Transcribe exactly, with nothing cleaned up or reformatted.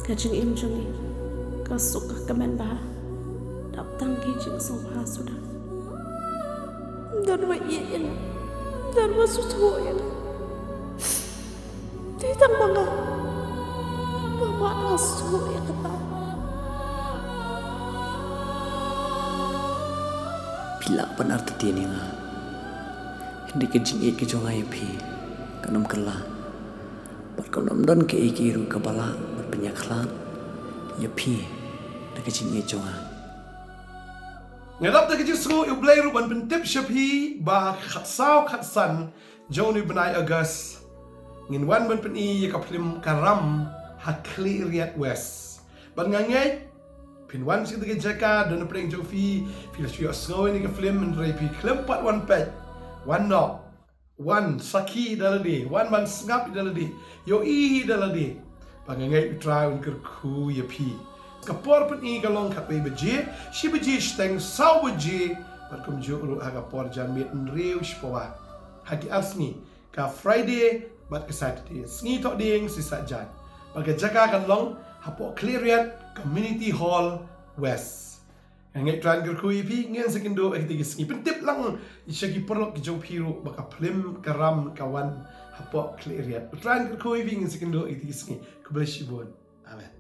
Ka jingim jong ngi ka suk ka kmen bha dap tang ki jingsngewbha suda. Don ba ïeit ïa nga, don ba sngewthuh ïa nga. Te tang ba nga, ba nga sngewthuh ïa kata. Phi lah ban artatien ïa nga, hynrei ka jingïeit ka jong nga ïa phi kan ym kylla. Bad kan ym don kaei kaei ruh kaba lah ban pynïakhlad ïa phi da ka jingïeit jong nga. Nga dap da ka jingsngew ïa U Blei ruh ban pyntip sha phi ba ha ka khatsaw khatsan jong une u bnai August ngin wan ban pyni ïa ka phlim Ka Ram ha Khliehriat West. Bad nga ngeit phin wan sha kata ka jaka, don napdeng jong phi, phi la shu ïohsngew ïa kane ka phlim, hynrei phi khlem pat wan peit, wan noh, wan sakhi da lade, wan ban sngap da lade, ïohi da lade. Ba nga ngeit U Trai un kyrkhu ïa phi. Ka por pyni ka long khatwei baje, shi baje shiteng, saw baje, bad kumjuh ruh ha ka por janmiet hynriew shi pawa. Ha ki ar sngi, ka Friday bad ka Saturday, sngi Thohdieng, Sisat Jaiñ. Bad ka jaka kan long hapoh Khliehriat Community Hall West. Nga ngeit U Trai un kyrkhu ïa phi, ngin sa ïakynduh ha kito ki sngi. Pyntip lang sha ki paralok ki jong phi ruh ba ka phlim Ka Ram ka wan hapoh Khliehriat. U Trai un kyrkhu ïa phi, ngin sa ïakynduh ha kito ki sngi. Khublei shibun. Amen.